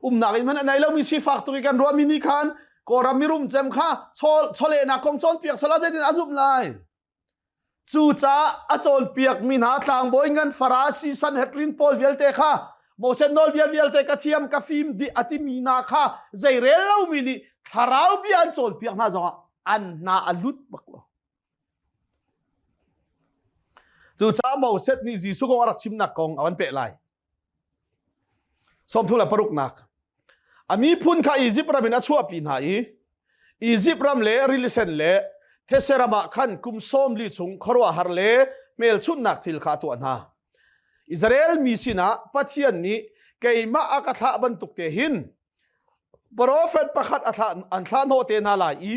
Umnak in man a nei lomi sifak tuk i kan ruahmi nih khan Kawlram mirum cem kha chawlehnak kong cawnpiak sal ah zeitin a zumh lai. Cucaah a cawnpiakmi hna tlangbawi ngan Farasi Sanhedrin pawl vialte kha Moses nawlbia vialte ka thiam ka fim dih a timi hna kha zeirel lomi nih thlarau bia an cawnpiak hna zongah an hna a lut bak lo. Cucaah Moses nih Jesuh kong a rak chimnak kong a van peh lai. 36nak A miphun kha Izipt ram in a chuahpi hna i Izipt ram le Rili Sen le thetse ram ah khan kum 40 chung khuaruahhar le hmelchunhnak thil kha a tuah hna. Israel mi sinah Pathian nih keimah a ka thlah bantuk te hin profet pakhat a thlah an thlah hnawh te hna lai i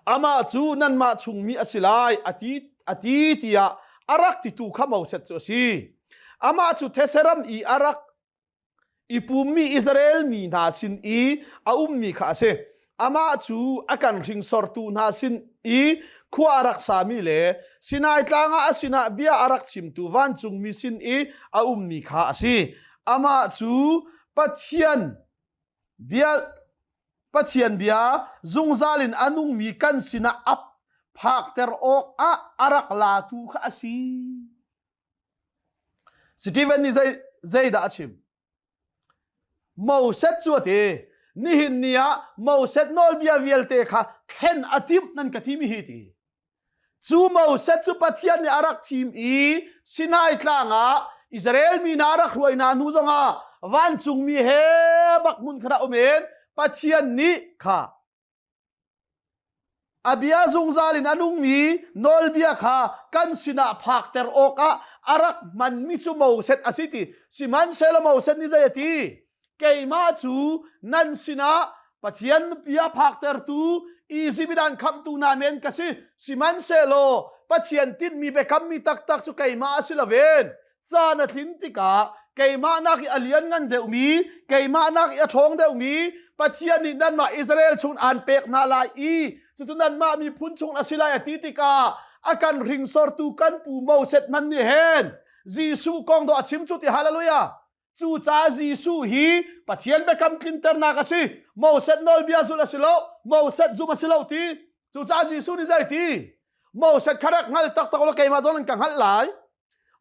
Amah cu nanmah chungmi a si lai a ti, a ti tiah a rak titu kha Moses cu a si. Amah cu thetse ram i a rak i pummi Israel mi hna sin i a ummi kha a si. Amah cu a kan hringsortu hna sin i khua a rak sami le Sinai tlang ah a sinah bia a rak chimtu vancungmi sin i a ummi kha a si. Amah cu Pathian bia Pathian bia zungzal in a nungmi kan sinah ap phakter awk ah a rak latu kha a si. Stephen nih zei zeidah a chim? Moses cu a ti, nihin ni ah Moses nawlbia vialte kha thlen a timh nan ka timi hi ti. Cu Moses cu Pathian nih a rak thim i Sinai tlang ah Israel mi hna a rak hruai hna hnu zongah vancungmi he bak hmun khat ah um in Pathian nih kha a bia zungzal in a nungmi nawlbia kha kan sinah phakter awkah a rak hmanmi cu Moses a si ti. Sihmanhsehlaw Moses nih zei a ti? Keimah cu nan sinah Pathian nupi a phaktertu Izipt in an khamhtu hna men ka si. Sihmanhsehlaw Pathian tinhmi biakammi taktak cu keimah a si loin caan a tlin tikah keimah nak i a lianngan deuhmi, keimah nak i a ṭhawng deuhmi Pathian nih nanmah Israel chung aan pek hna lai i cucu nanmah miphun chung a si lai a ti tikah a kan hringsortu kan pu Moses hmanh nih hin. Jesuh kong dawh a chim cu ti hallelujah. Cucaah Jesuh hi Pathian biakam tlinternak a si. Moses nawlbia zulh a si lo, Moses zum a si lo ti. Cucaah Jesuh nih zei ti? Moses kha rak hngal taktak u law keimah zong nan ka hngalh lai.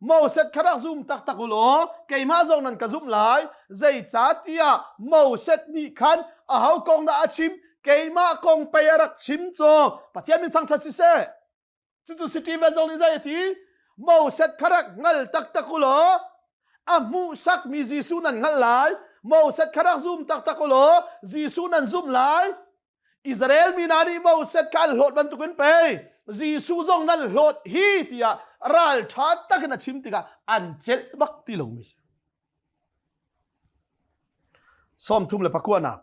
Moses kha rak zum taktak u law keimah zong nan ka zumh lai. Zeicahtiah Moses nih khan aho kong dah a chim? Keimah kong pei a rak chim cu. Pathian min thangṭhat siseh. Cucu Stephen zong nih zei a ti? Moses kha rak hngal taktak u law a hmuhsakmi Jesuh nan hngalh lai. Moses kha rak zum taktak u law Jesuh nan zumh lai. Israel mi hna nih Moses kha an hlawt bantukin pei Jesuh zong nan hlawt hi tiah ralṭha takin a chim tikah an celh bak ti lomi si. 39.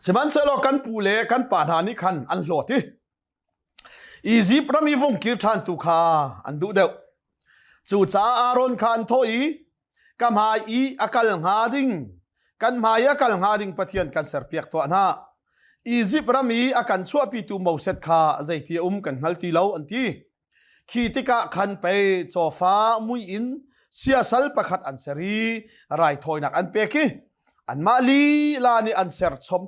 Sihmanhsehlaw kan pu le kan pa hna nih khan an hlawt i Izipt ram i vung kir ṭhan tu kha an duh deuh. Cucaah Aaron kha an thawh i, Ka hmai i a kal hnga ding, kan hmai i a kal hnga ding Pathian kan serpiak tuah hna. Izipt ram i a kan chuahpitu Moses kha zeiti a um kan hngal ti lo, an ti. Khi tikah khan pei cawfa mui in siasal pakhat an ser i raithawinak an pek i anmah lila nih an serchom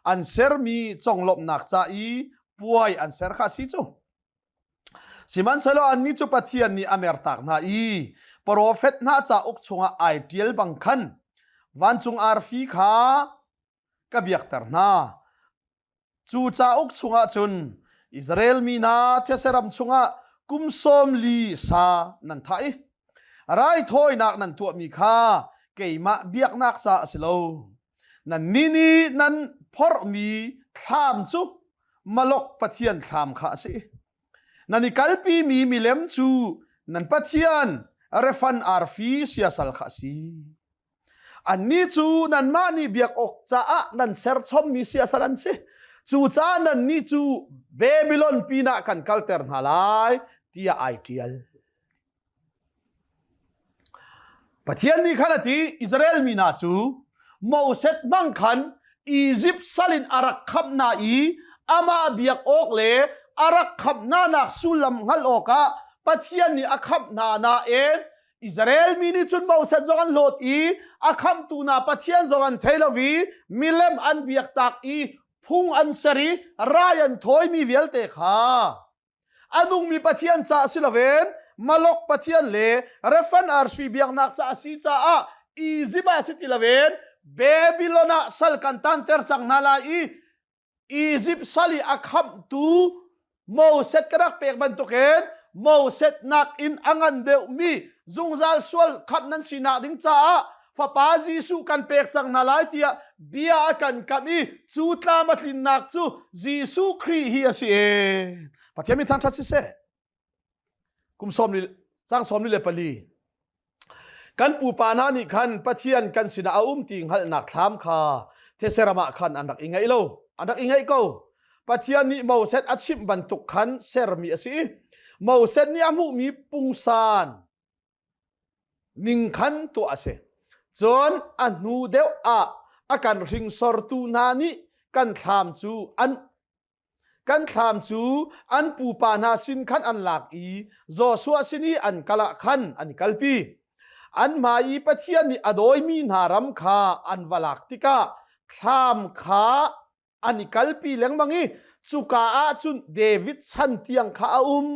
an sermi conglawmhnak ca i puai an ser kha a si cu. Sihmanhsehlaw annih cu Pathian nih a mertak hna i profet hna cauk chungah ai ṭial bang khan vancung arfi kha ka biakter hna. Cu cauk chungah cun Israel mi hna these ram chungah kum sawm li sa nan thah i raithawinak nan tuahmi kha keimah biaknak ca a si lo. Nannih nih nan phorhmi thlam cu Malok pathian thlam kha a si. Nan i kalpimi milem cu nan pathian Refan arfi siasal kha a si. Annih cu nanmah nih biak awk caah nan serchommi siasal an si. Cucaah nannih cu Babylon pinah kan kalter hna lai tiah ai ṭial. Pathian nih khan a ti Israel mi hna cu Moses hmang khan Izipt sal in a rak khamh hna i amah biak awk le a rak khamh hna nak sullam hngalh awkah Pathian nih a khamh hna nain Israel mi nih cun Moses zong an hlawt i a khamhtu hna Pathian zong an thei lo i milem an biak tak i phung an ser i rai an thawimi vialte kha a nungmi Pathian ca si loin Malok Pathian le Refan arfi biaknak ca a si caah Izipt ah si ti loin Babylon ah sal kan tanter cang hna lai i Izipt sal i a khamhtu Moses ka rak pek bantukin Moses nakin a ngan deuhmi zungzal sual khamh nan sinak ding caah fapa Jesuh kan pek cang hna lai tiah bia a kan kamh i cu tlam a tlinnak cu Jesuh Khrih hi a si e. Pathian min thangṭhat siseh. Kum sawm li cang 44. Kan pupa hna nih khan Pathian kan sinah a um ti hngalhnak thlam kha theseram ah khan an rak i ngaih lo. An rak i ngaih ko. Pathian nih Moses a chimh bantuk khan sermi a si i Moses nih a hmuhmi pungsan ning khan tuah a si. Cun a hnu deuh ah a kan hringsortu hna nih kan thlam cu an Kan thlam cu an pupa hna sin khan an lak i Joshua sin i an kal ah khan an i kalpi. An hmai i Pathian nih a dawimi hna ram kha an va lak tikah thlam kha an i kalpi lengmang i cuka ah cun David chan tiang kha a um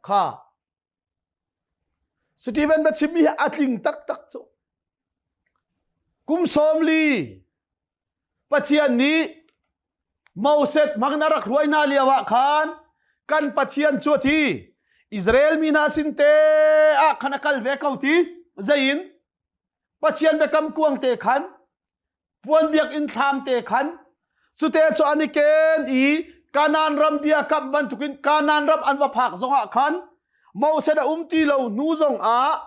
kha. Stephen biachimmi hi a tling taktak cu. Kum 40 Pathian nih Moses hmang in a rak hruai hna lio ah khan kan Pathian cu a thi. Israel mi hna sin te ah khan a kal ve ko ti. Zei in? Pathian biakam kuang te khan puan biakinn thlam te khan cute cu an i ken i Kanaan ram biakam bantukin Kanaan ram an va phak zongah khan Moses a um ti lo hnu zongah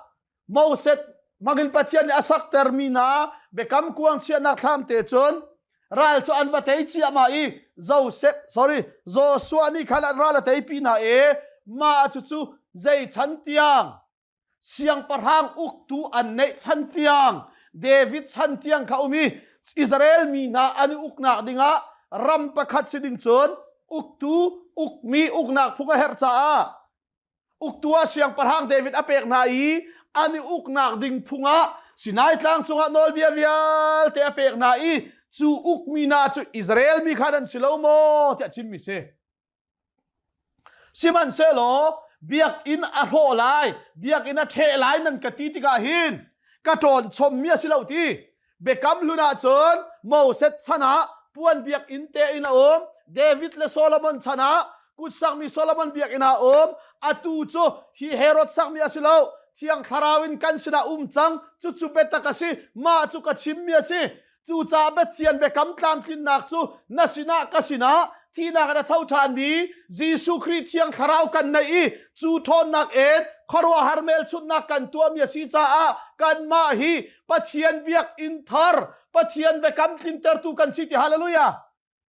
Moses hmangin Pathian nih a saktermi hna biakam kuang chiahnak thlam te cun ral cu an va tei ciahmah i Joseph sorry Joshua nih khan ral a teipi hna i mah cu cu zei chan tiang siangpahrang uktu an neih chan tiang David chan tiang kha um i Israel mi hna an i uknak dingah ram pakhat si ding cun uktu ukmi uknak phung a herh caah. Uktu ah siangpahrang David a pek hna i an i uknak ding phung ah Sinai tlang cungah nawlbia vialte a pek hna i cu ukmi hna cu Israel mi kha nan si lo maw tiah chimmi si. Sihmanhsehlaw biakinn a hrawh lai, biakinn a ṭheh lai nan ka ti tikah hin ka ṭawn chommi a si lo ti. Biakam hlun ahcun Moses chan ah puan biakinn te in a um. David le Solomon chan ah kut sakmi Solomon biakinn ah a um. Atu cu hi Herod sakmi a si lo. Thiang Thlarau in kan sinah um cang. Cucu biatak a si. Mah cu ka chimmi a si. Cucaah Pathian biakam tlamtlinnak cu na sinah ka sinah thihnak in a tho ṭhanmi Jesuh Khrih Thiang Thlarau kan neih i cu ṭhawnnak in khuaruahhar hmelchunhnak kan tuahmi a si caah kanmah hi Pathian biakinn thar Pathian biakam tlintertu kan si ti hallelujah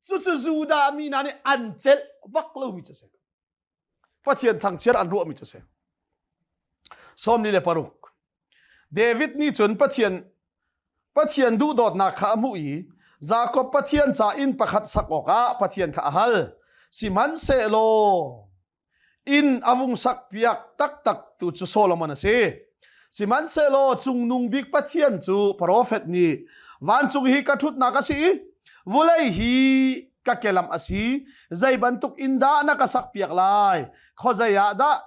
cucu Judah mi hna nih an celh bak lomi cu a si Pathian thangchiat an ruahmi cu a si 46 David nih cun Pathian Pathian duhdawtnak kha a hmuh i Jakob Pathian ca inn pakhat sak awkah Pathian kha a hal. Sihmanhsehlaw inn a vung sak piak taktak tu cu Solomon a si. Sihmanhsehlaw cungnung bik Pathian cu profet nih vancung hi ka ṭhutnak a si i vulei hi ka kelamh a si. Zei bantuk inn dah na ka sak piak lai? Khuazei ah dah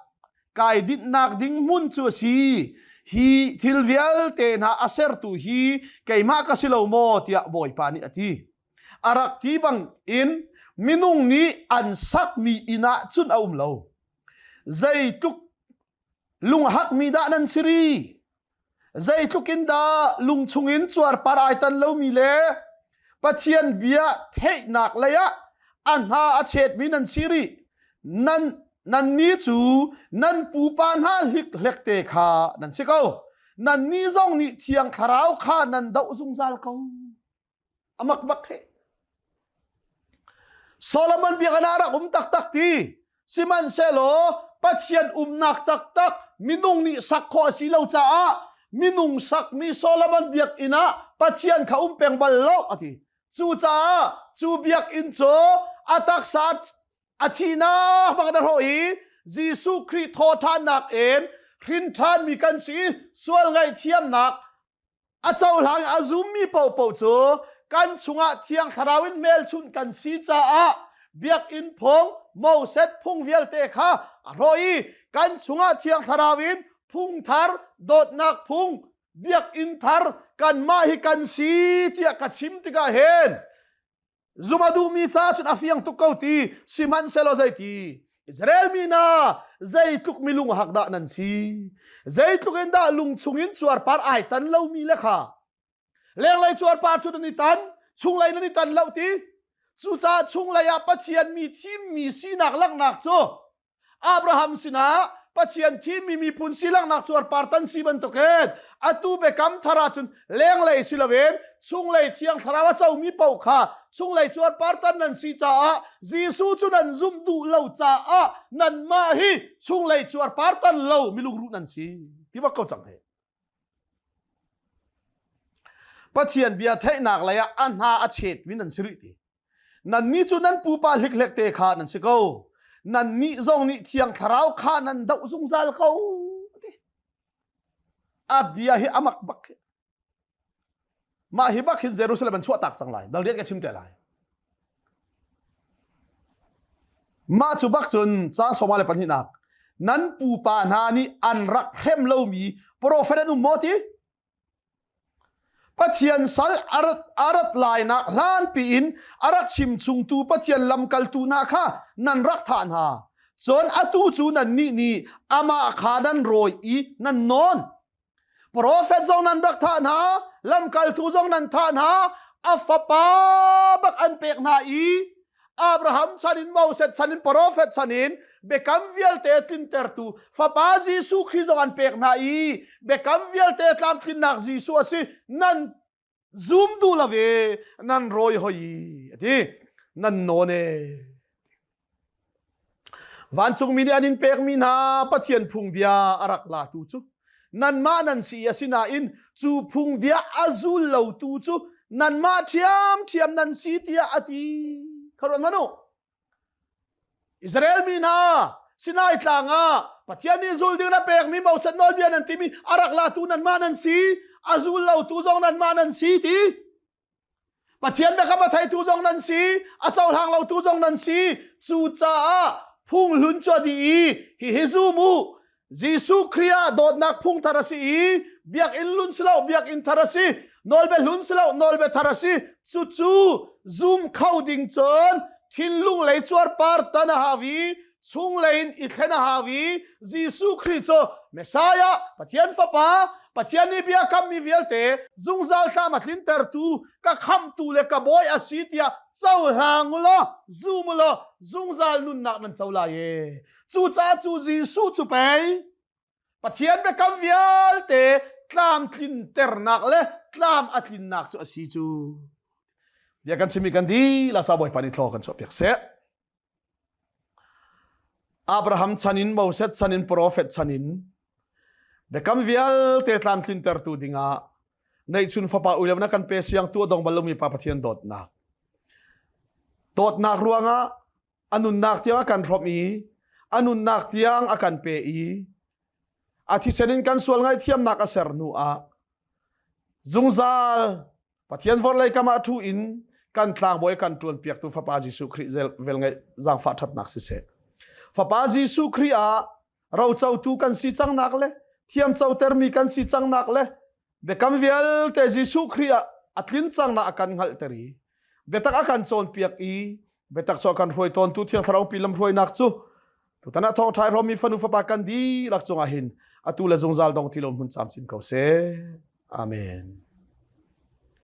kai dinhnak ding hmun cu a si hi thil vialte hna a sertu hi keimah ka si lo maw tiah bawipa nih a ti a rak ti bang in minung nih an sakmi inn ah cun a um lo zeitluk lunghakmi dah nan si ri Zeitluk in dah lung chungin cuarpar ai tan lomi le Pathian bia theihnak lei ah a hna a chetmi nan si rih. Nan nannih cu nan pupa hna hlikhlekte kha nan si ko. Nannih zong nih Thiang Thlarau kha nan doh zungzal ko. Amak bak he. Solomon biakinn ah rak um taktak ti. Sihmanhsehlaw Pathian umnak taktak minung nih sak khawh a si lo caah minung sakmi Solomon biakinn ah Pathian kha um peng bal lo a ti. Cucaah cu biakinn cu a taksa a thihnak bang in a hrawh i Jesuh Khrih thawhṭhannak in hrin ṭhanmi kan si i sual ngaihthiamnak A cohlang a zummi paohpaoh cu kan chungah Thiang Thlarau in hmelchunh kan si caah biakinn phung Moses phung vialte kha a hrawh i kan chungah Thiang Thlarau in phung thar dawtnak phung biakinn thar kanmah hi kan si tiah ka chim tikah hin Zum a duhmi ca cun a fiang tuk ko ti sihmanhsehlaw zeiti Israel mi hna zeitluk milung hak dah nan si zeitluk in dah lung chungin cuarpar ai tan lomi le kha lenglei cuarpar cu nan i tan chunglei nan i tan lo ti cucaah chunglei ah Pathian mi thimmi sinak langhnak cu Abraham sinah Pathian thimmi miphun si langhnak cuarpar tan si bantukin atu biakam thar ahcun lenglei si loin chunglei thiang thlarau a comi paoh kha chunglei cuarpar tan nan si caah Jesuh cu nan zumh duh lo caah nanmah hi chunglei cuarpar tan lo milungruh nan si ti bak ko cang he Pathian bia theihnak lei ah a hna a chetmi nan si rih ti Nannih cu nan pupa hlikhlek te kha nan si ko. Nannih zong nih Thiang Thlarau kha nan doh zungzal ko. Ti. A bia hi amak bak. Mah hi bak hin Jerusalem an chuah tak cang lai. Dal rian ka chim te lai. Mah cu bak cun caang sawma le pahnihnak nan pupa hna nih an rak hrem lomi profet an um maw ti? Pathian sal a rat lainak hlanpi in a rak chim chungtu Pathian lamkaltu hna kha nan rak thah hna. Cun atu cu nannih nih amah kha nan rawi i nan nawn. Profet zong nan rak thah hna, lamkaltu zong nan thah hna, a fapa bak an pek hna i Abraham chan in Moses chan in profet chan in biakam vialte tlintertu fapa Jesuh Khrih zong an pek hna i biakam vialte tlamtlinnak Jesuh a si nan zum duh lo ve nan rawi hoi a ti nan nawn e Vancungmi nih an in pekmi hna Pathian phungbia a rak latu cu nanmah nan si asinain cu phungbia a zul lotu cu nanmah ṭhiamṭhiam nan si tiah a ti. Kha ruat hmanh u. Israel mi hna. Sinai tlang ah Pathian nih zul ding na pekmi Moses nawlbia nan timi a rak latu nanmah nan si, a zul lotu zong nanmah nan si ti. Pathian biakam a theitu zong nan si, a cohlang lotu zong nan si. Cucaah phung hlun cu a dih i hihi zum u. Jesuh Khrih ah dawtnak phung thar a si i biakinn hlun si lo biakinn thar a si nawlbia hlun si lo nawlbia thar a si cucu zum kho ding cun thinlung lei cuarpar tan a hau i chunglei in i thlen a hau i Jesuh Khrih cu Messiah Pathian Fapa Pathian nih bia kammi vialte zungzal tlam a tlintertu ka khamhtu le ka bawi a si tiah cohlang u law zum u law zungzal nunnak nan co lai e Cucaah cu Jesuh cu pei Pathian biakam vialte tlamtlinternak le tlam a tlinnak cu a si cu. Bia kan chimmi kan dihlak sa Bawipa nih thlaw kan chuahpiak seh. Abraham chan in Moses chan in profet chan in biakam vialte tlamtlintertu dingah neihchun fapa uilo na kan pe siang tu dong bal lomi pa Pathian dawtnak dawtnak ruangah a nunnak tiang a kan hrawmh i a nunnak tiang a kan pe i a thisen in kan sual ngaihthiamnak a ser hnu ah zungzal Pathian vorlei kam ah thu in kan tlangbawi kan ṭuan piaktu Fapa Jesuh Khrih velngeih zaangfah ṭhatnak siseh. Fapa Jesuh Khrih ah rocotu kan si cangnak le thiamcotermi kan si cangnak le biakam vialte Jesuh Khrih ah a tlin cangnak a kan hngalhter i biatak a kan cawnpiak i biatak cu a kan hruai tawntu Thiang Thlarau pi lamhruainak cu tutan ah thawngṭha i hrawmmi fanu fapa kan dihlak cungah hin atu le zungzal dong ti lo hmun camcin ko seh. Amen.